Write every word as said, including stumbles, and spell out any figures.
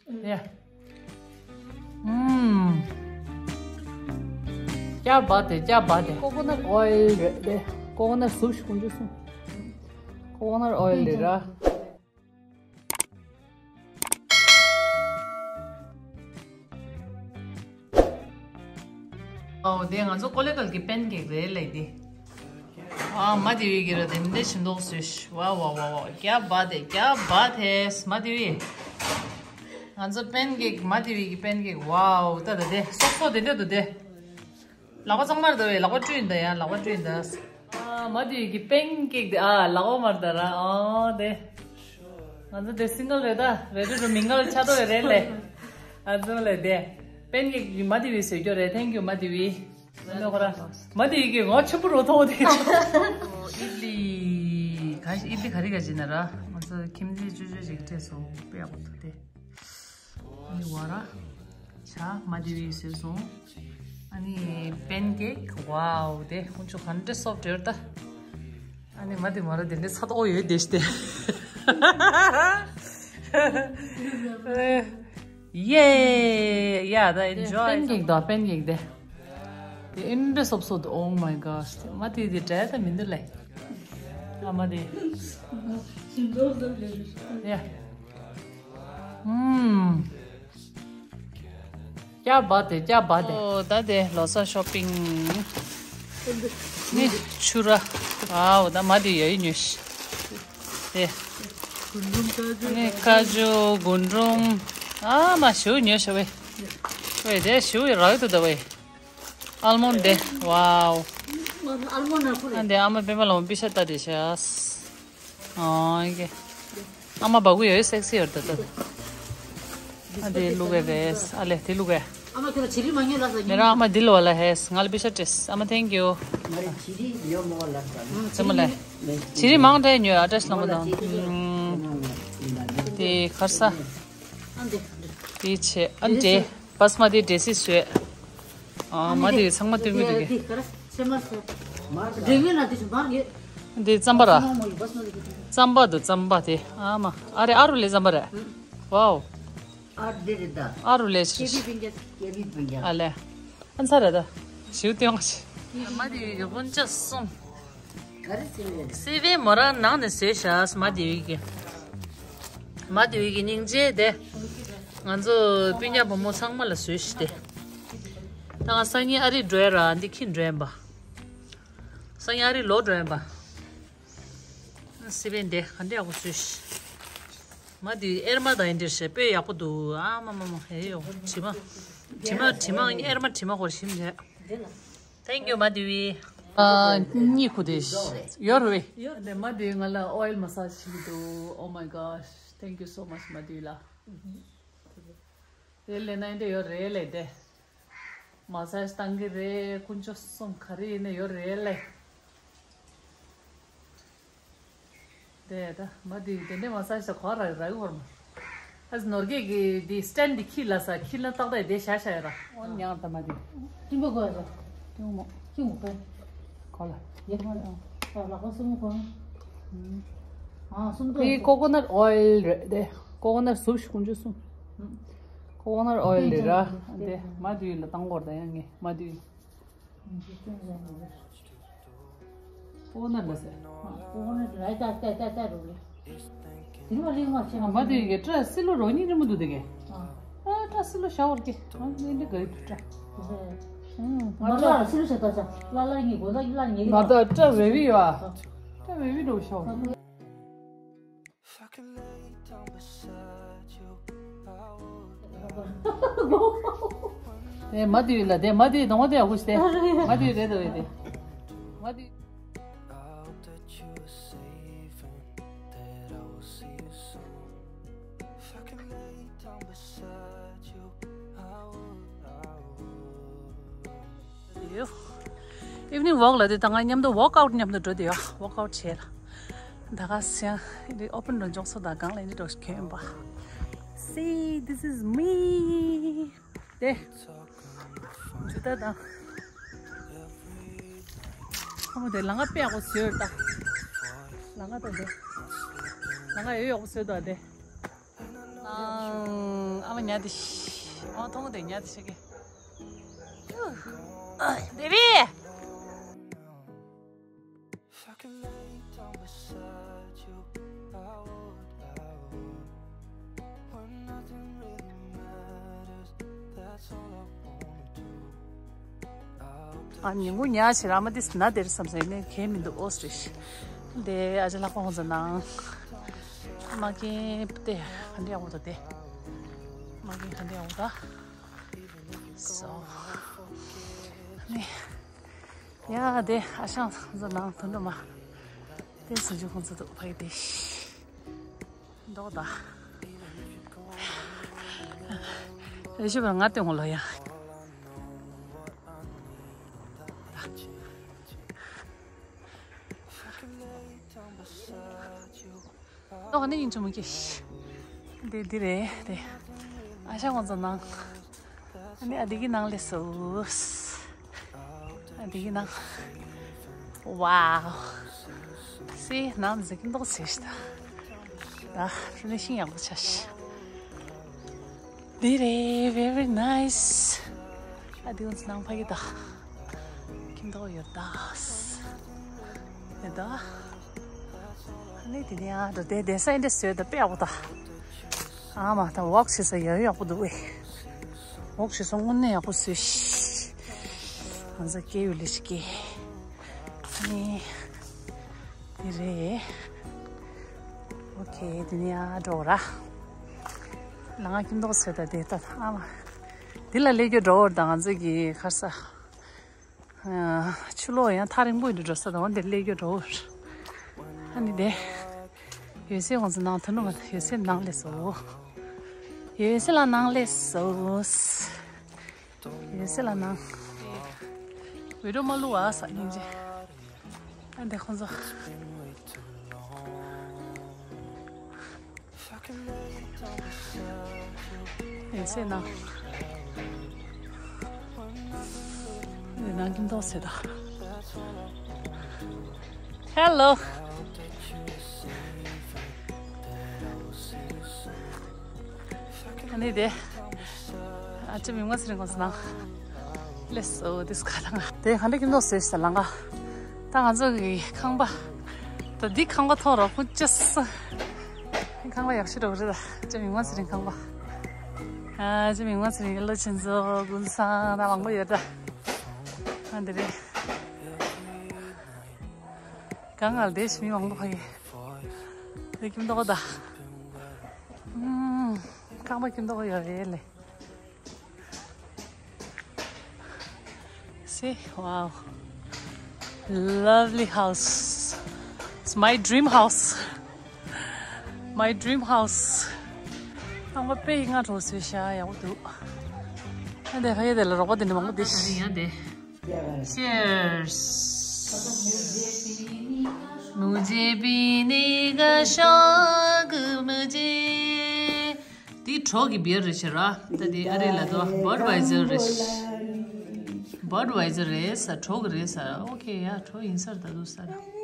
ཡ། ཨུམ། क्या बात है, क्या बात है। Coconut oil རེད་དེ། coconut soup ཞིག་ཀུན་སྤྱོད་སོང་། coconut oil རེད་ར། ཨོ་དེ་ང་ཚོ་ཀོ་ལེ་གལ་གྱི་པན་ཀེག་རེད་ལེ་དེ། ཨ་མ་དེ་བི་གི་ར་དེ་འདྲ་ཞིམ་མདོག་བཟོས། ཝ་ཝ་ཝ་ཝ། क्या बात है, क्या बात है མ་དེ་བི། ང་ཚོ་པན་ཀེག་མ་དེ་བི་གི་པན་ཀེག་ཝའོ་ད་ད་དེ་སོབ་སོབ་དེ་འདྲ་འདུག་དེ། ལག་པ་གཙང་མ་རེད་དོ་བས། ལག་པ་བཀྲུས་ཡིན་ད་ཡ། ལག་པ་བཀྲུས་ཡིན་ད། ཨ་མ་དེ་བི་གི་པན་ཀེག་དེ། ཨ་ལག་པ་མ་རེད་ད་ར། ཨ་དེ། ང་ཚོ་དེ་སིང་གལ་རེད་ད། རེད་རེད་རུ་མིང་གལ་ཆགས་འགྲོ་བས་རེད་ལེ། ཨ་ཚོ་ལེ་དེ། པན་ཀེག་མ་དེ་བི་བཟོས་རྒྱུ་རེད། ཐེང་ཀིའུ་མ་དེ་བི། ཨ་ནི་ཁོ་ར། མ་དེ་བི་གི་ངོ་ཆེན་པོ་རུ་མཐོང་དེ། ཨིད་ལི། ག་ཨིད་ལི་ག་རེ་ག་ཅི་ན་ར། ང་ཚོ་ཁྱིམ་མཚེས་ཅོ་ཅོ་ཞིག་སྤྲད་སོང་། དཔེ་ཡག་པོ་འདུག་དེ། ཨ་ནི་ཝ་ར། ཇ་མ་དེ་བི་བཟོས་སོང་། ཨ་ནི་པན་ཀེག་ཝའོ་དེ་ཁོང་ཚོ་ག་འདྲ་སོབ་ཡོད་ད། ཨ་ནི་མ་དེ་མ་ར་དེ་འདྲ་ཚ་ཏོག་ཡོད་དེ་ཤི་དེ། ཡེ། ཡ་ད་ཨེན་ཇོའི། པན་ཀེག་དང་པན་ཀེག་དེ། དེ་ཨེ་འདྲ་སོབ་སོབ་འདུག Oh my gosh. མ་དེ་དེ་འདྲ་ད་མི་འདུག་ལེ། ཨ་མ་དེ། ཡ། ཨུམ། क्या बात है, क्या बात है. ཨོ་ད་དེ་ལོ་གསར་ཤོ་པིང་། ནི་ཆུ་ར། ཨའོ་ད་མ་དེ་ཡ་ཡི་ཉོས་ཤི། དེ། ནི་ཀ་ཇུ་རྒུན་འབྲུམ། ཨ་མ་ཞུ་ཉོས་ཤི་བས། བས་དེ་ཞུ་ཡི་རག་ཏུ་ད་བས། ཨལ་མོན་དེ། ཝའོ། ཨལ་མོན་ཨ་ཁུ་རེད། ཨ་འདི་ཨ་མ་པད་མ་ལོང་པི་ཤ་ལྟ་དེ་ཤ། ཨོ་ཡེ། ཨ་མ་བ་གུ་ཡོད་སེག་སི་ཡོད་ད་ད། ཨ་འདི་ལུག་གེ་རེད། ཨ་ལེ་འདི་ལུག་གེ། ཨ་མ་ཁྱོད་ལ་བྱི་རིལ་མ་ཉོས་ལ་ས། མེ་རང་ཨ་མ་འདི་ལོ་ལ་ཧེས། ང་ལ་པི་ཤ་སྤྲད། ཨ་མ་ཐེང་ཀིའུ། ང་ལ་བྱི་རིལ་ཉོ་མོ་ལ་ས། ཙེ་མོ་ལ། བྱི་རིལ་མང་དྲགས་ཉོས་ཨ་བཀྲ་ཤིས་ལྷ་མོ་དང་། དེ་ཁར་ས། ཨ་འདི། དེ་ཆེ་ཨ་འདྲེ། བས་མ་དེ་འདྲེ་སི་བཟོས། ཨ་མ་དེ་ཚང་མ་སྟོན་གི་འདུག་གི། འདི་རྩམ་པ་ར། རྩམ་པ་དུ་རྩམ་པ་དེ། ཨ་མ་ཨ་རེ་ཨ་རུ་ལེ་རྩམ་པ་རེད། ཝའོ། ཨ་རུ་ལེ་ཆེ། ཨ་ལེ། ཨ་ཚ་ར་ད། ཞིའུ་སྟོན་ང་ཆེ། མ་དེ་གི་སྤུན་ཆ་གསུམ། སི་བེ་མོ་རང་ནང་ནས་བཟོས་ཤག་མ་དེ་བི་གི། མ་དེ་བི་གི་སྙིང་རྗེ་དེ། ང་ཚོ་སྤུན་ཀྱག་བུ་མོ་ཚང་མ་ལ་བཟོས་ཤི་དེ། ད་ང་སང་ཉིན་ཨ་རི་འགྲོ་ཡ་ར་འདི་ཁྱི་འགྲོ་ཡ་ཡིན་པ། སང་ཉིན་ཨ་རི་ལོག་འགྲོ་ཡ་ཡིན་པ། སི་བེ་འདི་ག་འདྲ་ཡག་པོ་བཟོས་ཤི། མ་དེ་ཨེར་མ་དང་ཨིན་དྲི་ཤི་དཔེ་ཡག་པོ་འདུག་ཨ་མ་མ་མ་ཧེ་ཡོ། དྲི་མ། དྲི་མ་དྲི་མ་ཨེར་མ་དྲི་མ་ཧོར་ཞིམ་རེད། Thank you མ་དེ་བི། ཨ་གཉིད་ཁུག་དེ་ཡོད་རེད་བས། ཡོད་དེ་མ་དེ་ང་ལ་ཨོ་ཡིལ་མ་སཱ་ཇི་བྱེད་ཀྱི་འདུག Oh my gosh, thank you so much མ་དེ་བི་ལ། དེ་ལས་ན་ཨེ་འདྲ་ཡོད་རེད་ལས་དེ། མ་སཱ་ཇི་བཏང་གི་རེད། དཀོན་མཆོག་གསུམ་ག་རེ་ཡིན་ན་ཡོད་རེད་ལས། དེ་ད་མ་དེ་དེ་འདྲའི་མ་སཱ་ཇི་ད་གོ་ར་ར་གི་བར་མ། ཨ་ནོར་གེ་གི་དེ་སི་ཊེན་ཌི་ཁྱི་ལ་ས་ཁྱི་ལ་ཏག་ཏག་དེ་བཞག་བཞག་ཡོད་ར། འོ་ཉག་ད་མ་དེ། ཏིང་པོ་གོ་ར། ཏིང་མོ། ཁྱི་མོ་པེ། གོ་ལ། ཡེ་གོ་ལ། ཨ་ལག་པ་སུ་མོ་གོ། ཨ་སུ་མོ་གོ། དེ་ཀོ་ཀོ་ནཊ་ཨོ་ཡིལ་རེད་དེ། ཀོ་ཀོ་ནཊ་སུབ་ཞིག་ཀུན་སྤྱོད་སུབ། ཀོ་ཀོ་ནཊ་ཨོ་ཡིལ་རེད་ར། དེ་མ་དེ་ལ་བཏང་གོ་ར་ད་ཡང་ངས་མ་དེ། ཨོ་ན་ལ་ཟེར། ཨོ་ན་ལ་ད་ད་ད་ད་རུ་ལེ། དེ་མ་ལེ་མ་ཆེ་མ་དེ་གི་སྐྲ་སི་ལུ་རོ་གཉིས་རི་མོ་འདུག་དེ་གི། ཨ་སྐྲ་སི་ལུ་ཤ་བར་གི། ཨ་ནི་འདི་ག་ཡི་སྐྲ། ང་ད་སི་ལུ་ཤ་ད་ཆ་ལ་ལ་ངི་གོ་ད་ལ་ངི་ང་ད་སྐྲ་བེ་བི་ཡོད་ཨ། སྐྲ་བེ་བི་འགྲོ་ཤ་བར་གི། དེ་མ་དུས་ལ་དེ་མ་དུས་དང་མ་དུས་ཡག་པོ་ཞིག་དེ་མ་དུས་རེད་དོ་རེད་དེ་མ་དུས། ཡོ། ཨིབ་ནིང་ཝོག་ལ་དེ་ད་ང་མཉམ་དུ་ཝོག་ཨའུཊ་མཉམ་དུ་འགྲོ་དེ་ཡོ། ཝོག་ཨའུཊ་བྱས་ལ། ད་ག་སེང་ཨོ་པན་རུ་འཇོག་ཚོ་ད་གང་ལ་ཨིན་འགྲོ་ཁྱོད་ཡིན་པ། See, this is me. དེ། ཇུ་ད་དང་། ཁོ་མོ་དེ་ལང་ཀ་དཔེ་ཡག་པོ་བཟོས་ད། ལང་ཀ་ད་དེ། ལང་ཀ་ཡོད་ཡག་པོ་བཟོས་ད་དེ། ཨང་ ཨ་མ་ཉལ་དེ་ཤི། ཨ་མ་མཐོང་དེ་ཉལ་དེ་ཤི་གི། ཨ། དེ་བི། ཨ་ཉིན་གུང་ཉལ་ཕྱིར་ཨ་མ་དེ་ན་དེར་བསམ་ས་ཡིན་ནའི་གལ་མི་འདུག་ཨོ་སི་རེད། དེ་ཨ་ཅག་ལགས་ཁོང་ཚོ་ནང་མ་ཀིན་དེ་ག་འདྲ་ཡག་པོ་འདུག་དེ་མ་ཀིན་ག་འདྲ་ཡག་པོ་འདུག་སོ། ནི་ཡ་དེ་ཨ་ཞང་ཁོང་ཚོ་ནང་དུ་འགྲོ་མ་དེ་སུ་ཇུ་ཁོང་ཚོ་འདུག་ཕ་གི་དེ། མདོག་དང་། རེ་ཞིག་པར་ང་སྟོན་ངོ་ལོ་ཡ། མདོག་ནི་ཡིན་ཆུ་མོ་སྐྱེས། དེ་འདི་རེད་དེ། ཨ་ཞང་ཁོང་ཚོ་ནང་། ཨ་ནི་ཨ་དེ་གི་ནང་ལས་སོ། ཨ་དེ་གི་ནང་། ཝའོ། སི་ནང་ཟེ་ཀི་མདོག་ཟེར་ཤི་ད། ད་ཕི་ནི་ཤིང་ཡག་པོ་ཆ་ཤི། འདི་རེད། Very nice. ཨ་དེ་ཁོང་ཚོ་ནང་ཕ་གི་ད། ཁྱིམ་མདོག་ཡོད་ད། ཡོད་ད། ཨ་ནི་དེ་ནས་ཨ་འགྲོ་དེ་དེ་སའི་འདྲ་བཟོས་ད་དཔེ་ཡག་པོ་ད། ཨ་མ་ད་ཝོག་བྱེད་ས་ཡག་ཡག་པོ་འདུག་ཨེ། ཝོག་བྱེད་ས་དངོས་གནས་ཡག་པོ་བཟོས་ཤི། ང་ཚོ་སྐྱེ་ཡུལ་ལས་ཤི་སྐྱེ། ཨ་ནི་དེ་རེད། ཨོ་ཁེ་དེ་ནས་ཨ་འགྲོ་ར། ལ་ང་ཁྱིམ་མདོག་བཟོས་ད་དེ་ད་ཨ་མ། དེ་ལ་ལས་རྒྱུ་འགྲོ་བར་ད་ང་ཚོ་གི་ཁར་ས། ཆུ་ལོག་ཡང་ཐག་རིང་པོ་ཡིན་འགྲོ་ས་དང་འདིར་སླེབས་རྒྱུ་འགྲོ། ཨ་ནི་དེ། ཡོད་སའི་ཁོང་ཚོ་ནང་ཐོན་ནོ་མ་ཡོད་སའི་ནང་སླེབས་སོ། ཡོད་སའི་ལ་ནང་སླེབས་སོ། ཡོད་སའི་ལ་ནང་། བི་ཌིའོ་མ་བླུག་ཨ་ས་སྙིང་རྗེ། ཨ་འདི་ཁོང་ཚོ། ཡོད་སའི་ནང་། འདི་ནང་ཁྱིམ་ཐོག་ཟེར་ད། Hello. ཨ་ནི་དེ། ཨ་ཅེ་མིག་དམར་ཚེ་རིང་ཁོང་ཚོ་ནང་། ལས་སོ་དིས་ཁ་དང་། དེ་ག་འདྲ་ཁྱིམ་ཐོག་ཟེར་ཞིག་ལང་ག་ད་ང་ཚོ་གི་ཁང་པ། ད་འདི་ཁང་པ་ཐོག་རོགས་ཕུད་ཅེས། ཁང་པ་ཡག་ཤོས་འགྲོ་གི་རེད་ད། ཅེ་མིག་དམར་ཚེ་རིང་ཁང་པ། ཨ་ཅེ་མིག་དམར་ཚེ་རིང་ཡེ་ལོ་ཆེན་ཚོ་ཀུན་བཟང་ད་མང་པོ་ཡོད་ད། ཨ་འདི་རེད། གང་ང་ལ་དེ་ཞི་མི་མང་པོ་ཕ་གི། དེ་ཁྱིམ་ཐོག་ད། ཁང་པ་ཁྱིམ་ཐོག་ཡོད་རེད་ལེ། See, wow. Lovely house. It's my dream house. My dream house. ཁང་པ་དཔེ་ཡིད་ང་འགྲོ་སོས་ཤ་ཡག་པོ་འདུག་ཨ་འདི་ཕ་གི་དེ་ལ་རོགས་པ་དེ་འདྲ་མང་པོ་འདུག་ཡ་དེ། Cheers. मुझे पीने का शौक मुझे. འདི་གྲོགས་ཀྱི་བི་ཡར་རེད་ཤག་ར། ད་འདི་ཨ་རི་ལ་དོ་Budweiser རེད། Budweiser རེད་ས། གྲོགས་ཀྱི་རེད་ས། ཨོ་ཁེ་ཡ་གྲོགས་ཡིན་ས་རེད་ད་འདུག་ས་ར།